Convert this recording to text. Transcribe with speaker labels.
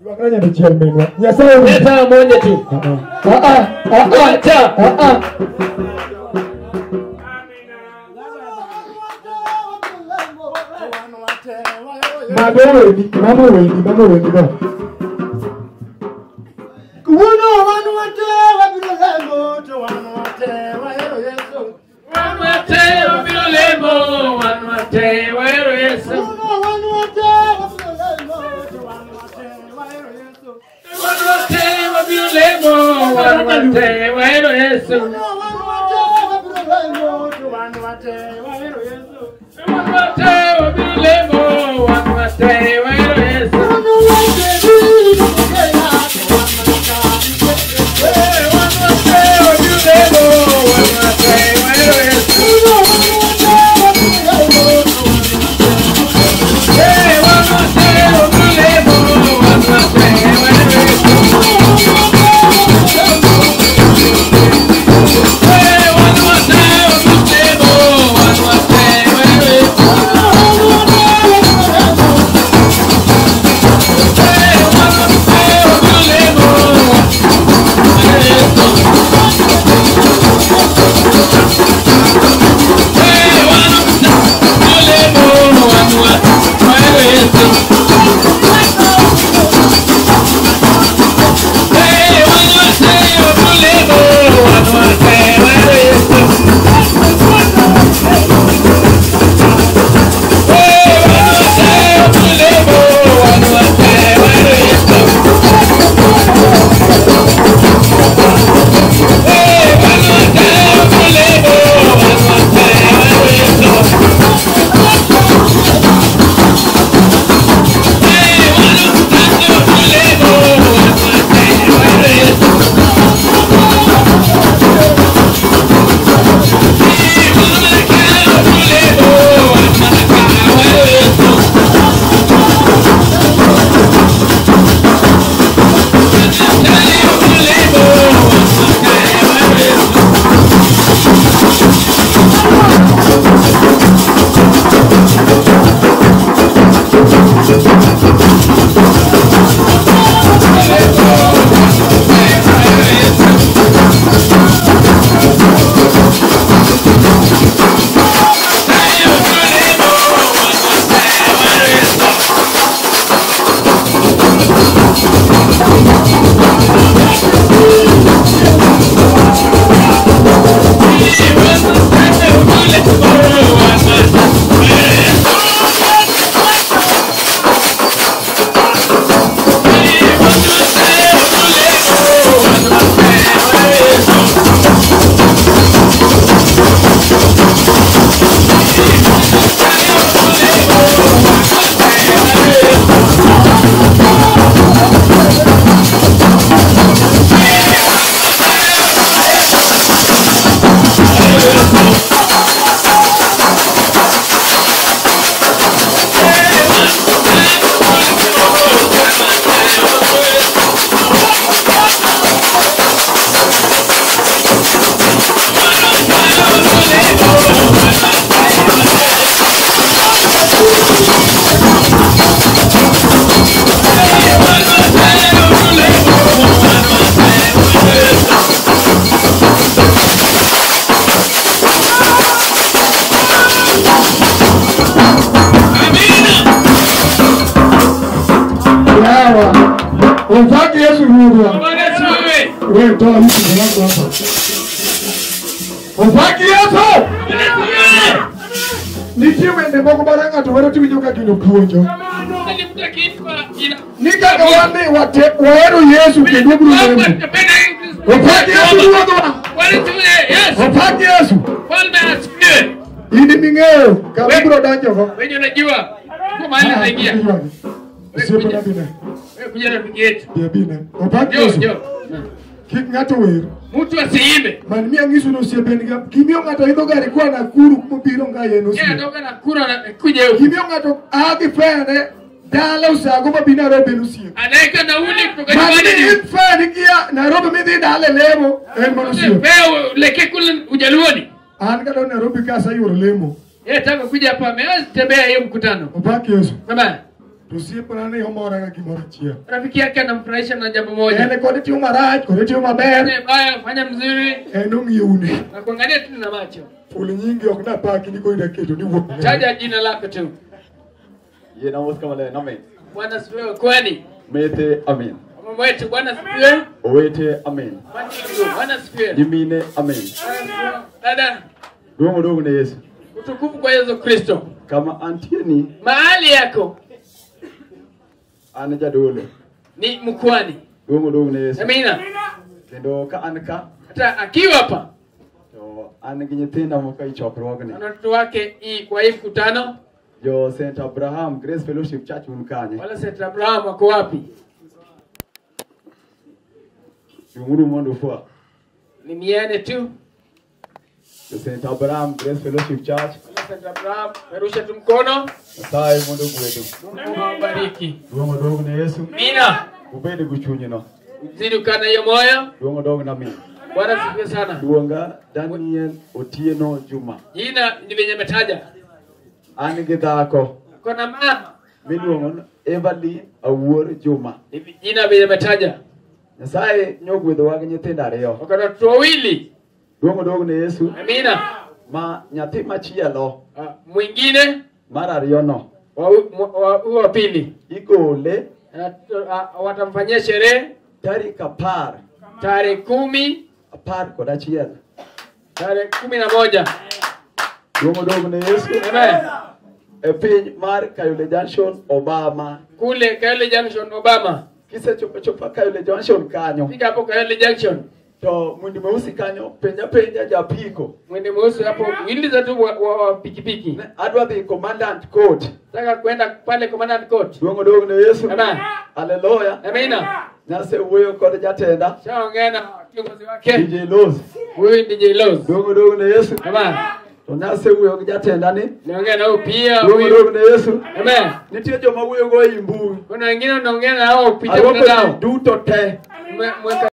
Speaker 1: Ywakna nyadichiel minwa. Nyasaye owinjo.
Speaker 2: Leta moja tu.
Speaker 1: Ah ah ah
Speaker 2: Wacha.
Speaker 1: ah ah. Mano weni, mano weni, mano weni go.
Speaker 3: Wuono wan wate wabiro lemo to wan wate wahero Yesu.
Speaker 2: Wan wate wabiro lemo, wan wate wahero Yesu.
Speaker 3: Wuono wan wate wabiro lemo to wan wate wahero Yesu.
Speaker 2: Wan wate wabiro lemo, wan wate wahero Yesu.
Speaker 3: Wuono wan wate wabiro lemo to wan wate wahero Yesu.
Speaker 2: Wan wate wabiro lemo, wan wate wahero Yesu.
Speaker 3: Wuono wate biro kela to wan mana ka.
Speaker 2: Wan wate wabiro lemo, wan wate wahero Yesu.
Speaker 3: Wuono wan wate wabiro lemo to wan
Speaker 2: Wan wate wabiro lemo, wan wate wahero Yesu. Wan wate wabiro lemo, wan wate wahero Yesu.
Speaker 1: Yawa. Ufaki Yesu ruodhwa. Wewe toa mtu wako hapa. Ufaki Yesu. Nitie wende moko mar ng'ato mane tiwinjo ka gino puonjo. Ni kaka wan ni wate wahero Yesu kendo wabiro lemo. Opaki Yesu ruodhwa. Opaki Yesu. In ming'eyo kama ibiro donjogo.
Speaker 2: Wenye unajua kwa mahali naingia.
Speaker 1: Osiepena bine.
Speaker 2: Wewe kuja rafiki yetu.
Speaker 1: Bia bine. Opaki
Speaker 2: Njoo,
Speaker 1: Yesu.
Speaker 2: njoo.
Speaker 1: Kik ng'ato wer.
Speaker 2: Mtu asiimbe.
Speaker 1: Man miyo ang'iso ni osiepeni gimiyo ng'ato idho gari koa Nakuru mobiro nga en
Speaker 2: Yeye
Speaker 1: osiep.
Speaker 2: anatoka Nakuru anakuja huku.
Speaker 1: Gimiyo ng'ato a gi fare dala Usago mabi Nairobi en osiep.
Speaker 2: Anaweka nauli kutoka
Speaker 1: Man
Speaker 2: nyumbani.
Speaker 1: mi fare gia Nairobi midhi dala lemo en mana osiep.
Speaker 2: Wewe leke kule Ujaluoni.
Speaker 1: An kadok Nairobi ka aseyuoro lemo.
Speaker 2: Yeye tangu kuja hapa ameanza tembea hiyo mkutano.
Speaker 1: Opak Yesu.
Speaker 2: Baba,
Speaker 1: To osiepna ni omora ga gimoro achiel.
Speaker 2: Rafiki yake anamfurahisha na jambo moja.
Speaker 1: En kod timo marach, kod timo maber.
Speaker 2: Fanya baya, fanya mzuri.
Speaker 1: En ong'iyoni.
Speaker 2: Na kuangalia tu na macho.
Speaker 1: Ful nyingi ok napaki ni koida keto ni wuok.
Speaker 2: Taja jina lako tu.
Speaker 4: Ye na mos kama le amen.
Speaker 2: Bwana sifiwe kwani.
Speaker 4: Mete amen.
Speaker 2: Mama wetu Bwana sifiwe.
Speaker 4: Owete amen.
Speaker 2: Bwana sifiwe.
Speaker 4: Nyimine amen.
Speaker 2: Dada.
Speaker 4: Duong duong ne Yesu.
Speaker 2: Utukufu kwa Yesu Kristo.
Speaker 4: Kama antieni
Speaker 2: mahali yako
Speaker 4: an jadolo.
Speaker 2: Ni mkwani.
Speaker 4: Duong duong ne Yesu.
Speaker 2: Amina.
Speaker 4: Kendo ka an ka
Speaker 2: hata akiwa hapa
Speaker 4: to an gi nyithinda moko e chokruogni.
Speaker 2: Ana watoto wake kwa hii mkutano.
Speaker 4: Jo St. Abraham Grace Fellowship Church un kanye.
Speaker 2: Wala St. Abraham wako wapi?
Speaker 4: Yunguru mondo fwa.
Speaker 2: Ni miene tu.
Speaker 4: Jo St. Abraham Grace Fellowship Church.
Speaker 2: Wala St. Abraham, perusha tu mkono.
Speaker 4: Nyasaye mondo ogwedhu.
Speaker 2: Mungu awabariki.
Speaker 4: Duong' odog ne Yesu.
Speaker 2: Amina.
Speaker 4: Ubed gi chunyno.
Speaker 2: Mzidi kukaa na hiyo moyo.
Speaker 4: Duong' odog na min.
Speaker 2: Bwana sifiwe sana.
Speaker 4: Luonga Daniel Otieno Juma.
Speaker 2: Jina ni venye ametaja.
Speaker 4: An gi dhako.
Speaker 2: Kuna mama
Speaker 4: miluongo Evelyn Awuor Juma.
Speaker 2: Jina venye ametaja.
Speaker 4: Nyasaye nyogwedhowa gi nyithindo ariyo.
Speaker 2: Wako na watoto wawili.
Speaker 4: Duong' odog ne Yesu.
Speaker 2: Amina.
Speaker 4: Ma nyathi machielo.
Speaker 2: Mwingine
Speaker 4: mar ariyo no.
Speaker 2: Wa pili.
Speaker 4: Igole.
Speaker 2: Watamfanyia sherehe
Speaker 4: tarik 10.
Speaker 2: Tarehe 10.
Speaker 4: 11.
Speaker 2: Tarehe 11.
Speaker 4: Duong' odog ne Yesu.
Speaker 2: Amen.
Speaker 4: E piny mar Kayole Junction Obama.
Speaker 2: Kule Kayole Junction Obama.
Speaker 4: Kisechopo chopa Kayole Junction kanyo.
Speaker 2: Fika hapo Kayole Junction.
Speaker 4: To mwindi mweusi kanyo penja penja japiko.
Speaker 2: Mwindi mweusi hapo uliza tu wa pikipiki.
Speaker 4: Adwa dhi Commandant Court.
Speaker 2: Nataka kwenda pale Commandant Court.
Speaker 4: Duong' odog ne Yesu.
Speaker 2: Amen.
Speaker 4: Haleluya.
Speaker 2: Amina.
Speaker 4: Nase wuoyo kod jatenda.
Speaker 2: Shaongea na kiongozi wake.
Speaker 4: DJ Loz.
Speaker 2: Huyu DJ Loz.
Speaker 4: Duong' odog ne Yesu.
Speaker 2: Amen.
Speaker 4: To nase wuoyo gi jatenda ni.
Speaker 2: Naongea na huyu pia.
Speaker 4: Duong' odog ne Yesu.
Speaker 2: Amen.
Speaker 4: Nitie joma wuoyo go e mbui.
Speaker 2: Kuna wengine wanaongea na hao kupitia mtandao.
Speaker 4: Duto te.
Speaker 2: Mweka